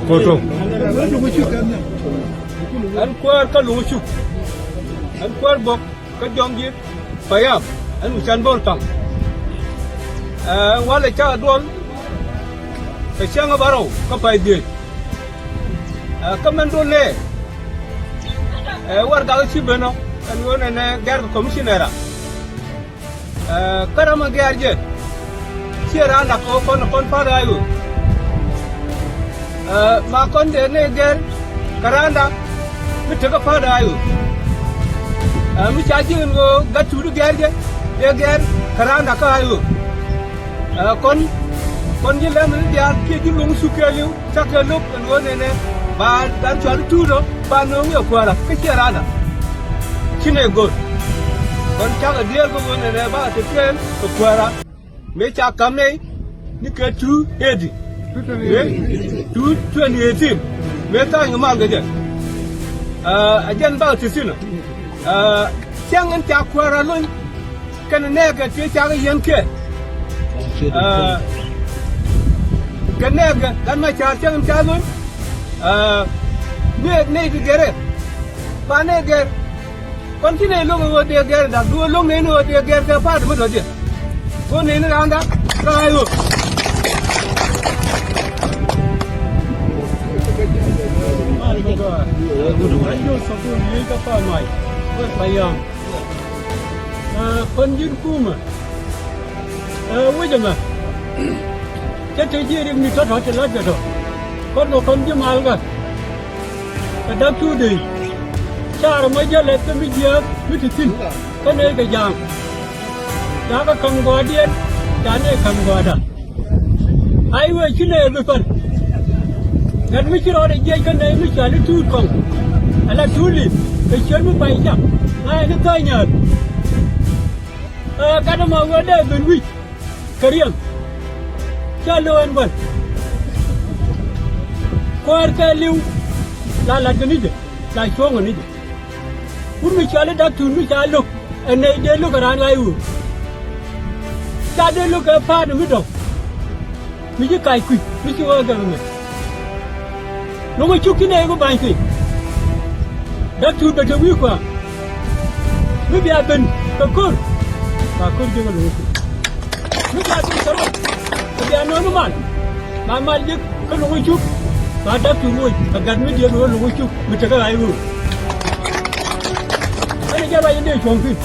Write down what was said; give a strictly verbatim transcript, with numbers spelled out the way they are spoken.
Koto. Ɛn kuäär kä Luŋ Cuk. Ɛn kuäär bok kä Jɔŋ Ji̱ Payam. Ɛn wi̱can bo̱r thaŋ. Ɛ, walɛ cakɛ duɔl kɛ cäŋ ɛ bärɔw kä pay dhiec. Ɛ, kä mɛn duɔl nɛ, ɛ, warɛgak ci ben ɔ, ɛn ɣöö nɛnɛ gɛr kɛ commissioner a. Ɛ, kä ram ɛ gɛr jɛ, ciɛ raan dak kɛ ɣöö kɔn, kɔn pa̱a̱t ɣa̱c ɣöö. Ɛ, ma kɔn dee nɛ gɛr kɛ raan dak mi tekɛ pa̱a̱t ɣa̱c ɣöö. Ɛ, mi ca ji̱ ɛn ɣöö gat tuut gɛr jɛ, dee gɛr kɛ raan dak kä ɣa̱c ɣöö. Ɛ, kɔn, kɔn ji̱ lɛm ni diaal kiɛ ji̱ Luŋ Cuk kɛɛliw. Cakɛ lo̱k ɛn ɣöö nɛnɛ ba gat cual tuut ɔ ba nööŋ yɛ kuäärä kä ciɛ raan ɔ. Ci nɛ go̱r. Kɔn cakɛ dieel kä ɣöö nɛnɛ bakɛ te kɛɛl kɛ kuäärä. Mëë ca ka̱m nɛy ni kɛ two eighty. Mëë two twenty eighteen. Mëë tha̱a̱ny kɛ mal kɛ jɛ. Ɛ, ɛ jɛn bakɛ te thi̱n ɔ. Ɛ, cäŋ ɛn ca kuäärä lony. Kɛnɛ nɛɛkɛ tëë cakɛ yɛn kɛ. Ɛ, kɛ nɛɛkɛ gat ma ca̱a̱r cäŋ in ca lo̱ny. Ɛ, nɛy, nɛy ti gɛrɛ. Ba nɛy gɛr. Kɔn ci nɛy lo̱ŋ in ɣöö dee gɛr dak duɔ̱ɔ̱r lo̱ŋ nɛy ni ɣöö dee gɛr kɛ pa̱a̱t mi dɔ̱diɛn. Ɣöö nɛy ni raanda kä ɣa̱c ɣöö. Ɛ, kɔn ji̱n kumä. Ɛ, wec ɛmɛ. Cä te ji̱ rik mi tɔ̱tɔ̱ ti la̱t kɛ tɔ̱. Kɔn kɛ kɔn ji̱ malkä. Kɛ da̱k tuut dee. Car mɔ jälɛ kä mi jiääk mi ti thi̱n. Kä nɛy kɛ ja̱a̱ŋ. Ca kɛ ka̱m gɔ̱a̱diɛn. Ca nɛy ka̱m gɔ̱a̱da. Ay wee ci nɛy bi päl. Gat mi ci rɔɔdɛ jiɛc kä nɛy mi cɔal i̱ tuut kɔŋ. Ala tuut li̱th kɛ ciöt mi pay cak. Ŋa̱c ni thäny nyääl. Ɛ, gat ɛmɔ wee dee ben wi̱c kɛ riɛm. Ca lo̱w ɛn bän. Kuäär kɛɛliw la la̱t kɛ ni jɛ la cuɔ̱ŋ kɛ ni jɛ. Wut mi cɔal i̱ da̱k tuut mi ca lo̱k ɛ nɛy dee lo̱k ɛ raan ɣa̱c ɣöö. Ca dee lo̱k kɛ pa̱a̱t mi dɔ̱ŋ. Mi ci kac kui̱ mi ci wä gɛm ɛmɛ. Lo̱ŋ ɛ cuk ci nɛy ɣöö ba̱ny piny. Da̱k tuut bɛ te wi̱i̱ kua̱a̱ŋ. Mi bia ben kɛ ko̱r ba ko̱r jiäk ɛ lo̱ŋ ɛ cuk. Mi bia ben kɛ rɔ̱ kɛ bia nööŋ mal. Ba mal jek kä lo̱ŋ ɛ cuk. Ba da̱k tuut woc kɛ gat mi diɛn ɣöö lo̱ŋ ɛ cuk mi tekɛ ɣa̱c ɣöö. Ɛn ɛ jɛ ruac in dee cuɔ̱ŋ thi̱n.